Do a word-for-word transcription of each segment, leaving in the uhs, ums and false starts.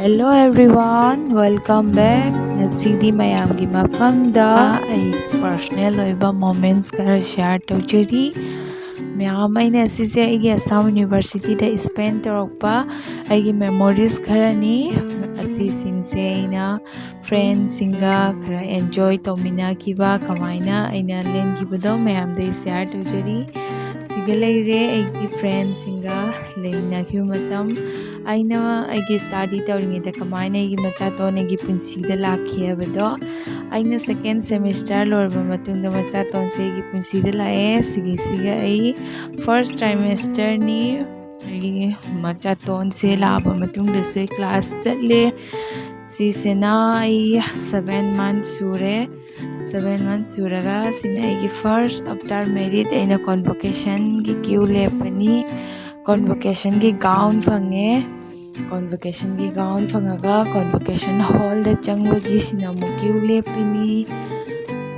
Hello everyone, welcome back. ꯉꯁꯤꯗꯤ ꯃꯌꯥꯝꯒꯤ ꯃꯐꯝꯗ ꯑꯩ personal ꯑꯣꯏꯕ moments ꯈꯔ share ꯇꯧꯖꯔꯤ꯫ ꯃꯌꯥꯝ, ꯑꯩꯅ ꯑꯁꯤꯁꯦ ꯑꯩꯒꯤ ꯑꯁꯥꯝ ꯌꯨꯅꯤꯚꯔꯁꯤꯇꯤꯗ spend ꯇꯧꯔꯛꯄ ꯑꯩꯒꯤ memories ꯈꯔꯅꯤ꯫ ꯑꯁꯤꯁꯤꯡꯁꯦ ꯑꯩꯅ friendꯁꯤꯡꯒ ꯈꯔ enjoy ꯇꯧꯃꯤꯟꯅꯈꯤꯕ, ꯀꯃꯥꯏꯅ ꯑꯩꯅ ꯂꯦꯟꯈꯤꯕꯗꯣ ꯃꯌꯥꯝꯗ ꯑꯩ share ꯇꯧꯖꯔꯤ꯫ ꯁꯤꯒ ꯂꯩꯔꯦ ꯑꯩꯒꯤ friendꯁꯤꯡꯒ ꯂꯩꯃꯤꯟꯅꯈꯤꯕ ꯃꯇꯝ꯫ ꯑꯩꯅ ꯑꯩꯒꯤ study ꯇꯧꯔꯤꯉꯩꯗ ꯀꯃꯥꯏꯅ ꯑꯩꯒꯤ ꯃꯆꯥꯇꯣꯟ ꯑꯩꯒꯤ ꯄꯨꯟꯁꯤꯗ ꯂꯥꯛꯈꯤ ꯍꯥꯏꯕꯗꯣ, ꯑꯩꯅ second semester ꯂꯣꯏꯔꯕ ꯃꯇꯨꯡꯗ ꯃꯆꯥꯇꯣꯟꯁꯦ ꯑꯩꯒꯤ ꯄꯨꯟꯁꯤꯗ ꯂꯥꯛꯑꯦ꯫ ꯁꯤꯒꯤꯁꯤꯒ ꯑꯩ first trimesterꯅꯤ꯫ ꯑꯩ ꯃꯆꯥꯇꯣꯟꯁꯦ ꯂꯥꯛꯑꯕ ꯃꯇꯨꯡꯗꯁꯨ ꯑꯩ class ꯆꯠꯂꯦ꯫ ꯁꯤꯁꯤꯅ ꯑꯩ seven months ꯁꯨꯔꯦ꯫ Seven months ꯁꯨꯔꯒ ꯁꯤꯅ ꯑꯩꯒꯤ first after married ꯑꯩꯅ convocationꯒꯤ queue ꯂꯦꯞꯄꯅꯤ꯫ Convocationꯒꯤ gown ꯐꯪꯉꯦ꯫ Convocationꯒꯤ gown ꯐꯪꯉꯒ convocation hallꯗ ꯆꯪꯕꯒꯤ ꯁꯤꯅ ꯑꯃꯨꯛ queue ꯂꯦꯞꯄꯤꯅꯤ꯫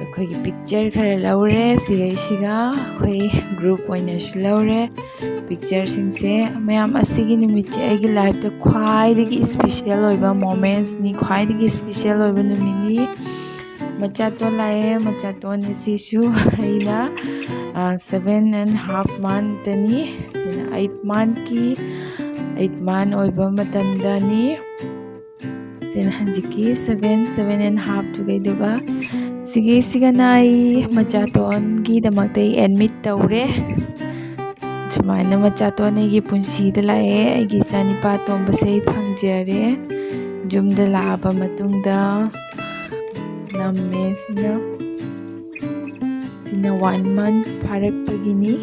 ꯑꯩꯈꯣꯏꯒꯤ picture ꯈꯔ ꯂꯧꯔꯦ꯫ ꯁꯤꯒꯩꯁꯤꯒ ꯑꯩꯈꯣꯏ group ꯑꯣꯏꯅꯁꯨ ꯂꯧꯔꯦ꯫ Pictureꯁꯤꯡꯁꯦ ꯃꯌꯥꯝ, ꯑꯁꯤꯒꯤ ꯅꯨꯃꯤꯠꯁꯦ ꯑꯩꯒꯤ lifeꯇ ꯈ꯭ꯋꯥꯏꯗꯒꯤ special ꯑꯣꯏꯕ momentsꯅꯤ, ꯈ꯭ꯋꯥꯏꯗꯒꯤ special ꯑꯣꯏꯕ ꯅꯨꯃꯤꯠꯅꯤ꯫ ꯃꯆꯥꯇꯣꯟ ꯂꯥꯛꯑꯦ꯫ ꯃꯆꯥꯇꯣꯟ ꯑꯁꯤꯁꯨ ꯑꯩꯅ seven and half monthꯇꯅꯤ꯫ ꯁꯤꯅ eight monthꯀꯤ eight month ꯑꯣꯏꯕ ꯃꯇꯝꯗꯅꯤ꯫ ꯁꯤꯅ ꯍꯧꯖꯤꯛꯀꯤ seven, seven and halfꯇꯨꯒꯩꯗꯨꯒ꯫ ꯁꯤꯒꯤꯁꯤꯒꯅ ꯑꯩ ꯃꯆꯥꯇꯣꯟꯒꯤꯗꯃꯛꯇ ꯑꯩ admit ꯇꯧꯔꯦ꯫ ꯁꯨꯃꯥꯏꯅ ꯃꯆꯥꯇꯣꯟ ꯑꯩꯒꯤ ꯄꯨꯟꯁꯤꯗ ꯂꯥꯛꯑꯦ꯫ ꯑꯩꯒꯤ ꯏꯆꯥꯅꯤꯄꯥ ꯑꯇꯣꯝꯕꯁꯦ ꯑꯩ ꯐꯪꯖꯔꯦ꯫ ꯌꯨꯝꯗ ꯂꯥꯛꯑꯕ ꯃꯇꯨꯡꯗ ꯅꯝꯃꯦ꯫ ꯁꯤꯅ, ꯁꯤꯅ one month ꯐꯥꯔꯛꯄꯒꯤꯅꯤ꯫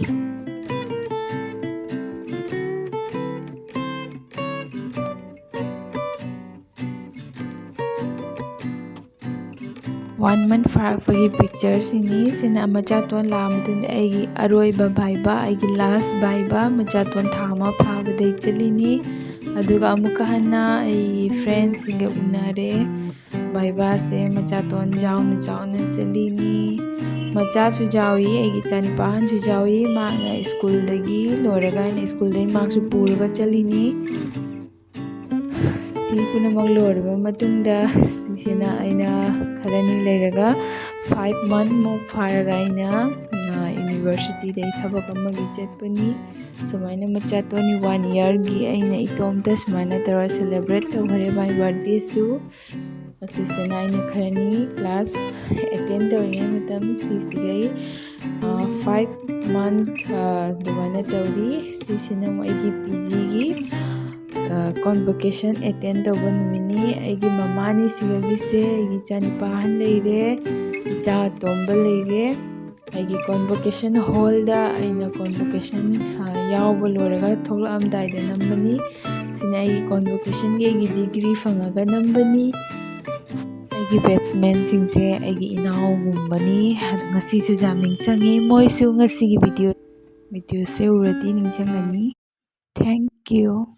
One month ꯐꯥꯔꯛꯄꯒꯤ pictureꯁꯤꯅꯤ꯫ ꯁꯤꯅ ꯃꯆꯥꯇꯣꯟ ꯂꯥꯛꯑ ꯃꯇꯨꯡꯗ ꯑꯩꯒꯤ ꯑꯔꯣꯏꯕ viva, ꯑꯩꯒꯤ last viva, ꯃꯆꯥꯇꯣꯟ ꯊꯥ ꯑꯃ ꯐꯥꯕꯗꯩ ꯆꯠꯂꯤꯅꯤ꯫ ꯑꯗꯨꯒ ꯑꯃꯨꯛꯀ ꯍꯟꯅ ꯑꯩꯒꯤ friendꯁꯤꯡꯒ ꯎꯅꯔꯦ꯫ Vivaꯁꯦ ꯃꯆꯥꯇꯣꯟ ꯆꯥꯎꯅ ꯆꯥꯎꯅ ꯆꯠꯂꯤꯅꯤ꯫ ꯃꯆꯥꯁꯨ ꯌꯥꯎꯏ, ꯑꯩꯒꯤ ꯏꯆꯥꯅꯤꯄꯥ ꯑꯍꯟꯁꯨ ꯌꯥꯎꯏ꯫ ꯃꯍꯥꯛꯅ ꯁ꯭ꯀꯨꯜꯗꯒꯤ ꯂꯣꯏꯔꯒ ꯑꯩꯅ ꯁ꯭ꯀꯨꯜꯗꯒꯤ ꯃꯍꯥꯛꯁꯨ ꯄꯨꯔꯒ ꯆꯠꯂꯤꯅꯤ꯫ ꯁꯤ ꯄꯨꯝꯅꯃꯛ ꯂꯣꯏꯔꯕ ꯃꯇꯨꯡꯗ, ꯁꯤꯁꯤꯅ ꯑꯩꯅ ꯈꯔꯅꯤ ꯂꯩꯔꯒ, ꯐꯥꯏꯚ ꯃꯟꯊ ꯃꯨꯛ ꯐꯥꯔꯒ ꯑꯩꯅ ꯌꯨꯅꯤꯚꯔꯁꯤꯇꯤꯗ ꯑꯩ ꯊꯕꯛ ꯑꯃꯒꯤ ꯆꯠꯄꯅꯤ꯫ ꯁꯨꯃꯥꯏꯅ ꯃꯆꯥꯇꯣꯟꯒꯤ ꯋꯥꯟ ꯏꯌꯥꯔꯒꯤ ꯑꯩꯅ ꯏꯇꯣꯝꯇ ꯁꯨꯃꯥꯏꯅ ꯇꯧꯔ ꯁꯦꯂꯦꯕ꯭ꯔꯦꯠ ꯇꯧꯈꯔꯦ ꯃꯥꯏ ꯕꯥꯔꯠꯗꯦꯁꯨ꯫ ꯑꯁꯤꯁꯤꯅ ꯑꯩꯅ ꯈꯔꯅꯤ ꯀ꯭ꯂꯥꯁ ꯑꯦꯇꯦꯟ ꯇꯧꯔꯤꯉꯩ ꯃꯇꯝ, ꯁꯤꯁꯤꯒꯩ ꯐꯥꯏꯚ ꯃꯟꯊ ꯑꯗꯨꯃꯥꯏꯅ ꯇꯧꯔꯤ꯫ ꯁꯤꯁꯤꯅ ꯑꯃꯨꯛ ꯑꯩꯒꯤ ꯄꯤ ꯖꯤꯒꯤ ꯀꯣꯟꯚꯣꯀꯦꯁꯟ ꯑꯦꯇꯦꯟ ꯇꯧꯕ ꯅꯨꯃꯤꯠꯅꯤ꯫ ꯑꯩꯒꯤ ꯃꯃꯥꯅꯤ ꯁꯤꯒꯒꯤꯁꯦ, ꯑꯩꯒꯤ ꯏꯆꯥꯅꯨꯄꯥ ꯑꯍꯟ ꯂꯩꯔꯦ, ꯏꯆꯥ ꯑꯇꯣꯝꯕ ꯂꯩꯔꯦ꯫ ꯑꯩꯒꯤ ꯀꯣꯟꯚꯣꯀꯦꯁꯟ ꯍꯣꯜꯗ ꯑꯩꯅ ꯀꯣꯟꯚꯣꯀꯦꯁꯟ ꯌꯥꯎꯕ ꯂꯣꯏꯔꯒ ꯊꯣꯛꯂꯛꯑꯝꯗꯥꯏꯗ ꯅꯝꯕꯅꯤ꯫ ꯁꯤꯅ ꯑꯩꯒꯤ ꯀꯣꯟꯚꯣꯀꯦꯁꯟꯒꯤ ꯑꯩꯒꯤ ꯗꯤꯒ꯭ꯔꯤ ꯐꯪꯉꯒ ꯅꯝꯕꯅꯤ꯫ ꯑꯩꯒꯤ ꯕꯦꯠꯁꯃꯦꯟꯁꯤꯡꯁꯦ ꯑꯩꯒꯤ ꯏꯅꯥꯎꯒꯨꯝꯕꯅꯤ꯫ ꯑꯗꯨ ꯉꯁꯤꯁꯨ ꯌꯥꯝ ꯅꯤꯡꯁꯤꯡꯉꯤ꯫ ꯃꯣꯏꯁꯨ ꯉꯁꯤꯒꯤ ꯚꯤꯗꯤꯑꯣ, ꯚꯤꯗꯤꯑꯣꯁꯦ ꯎꯔꯗꯤ ꯅꯤꯡꯁꯤꯡꯒꯅꯤ꯫ Thank you꯫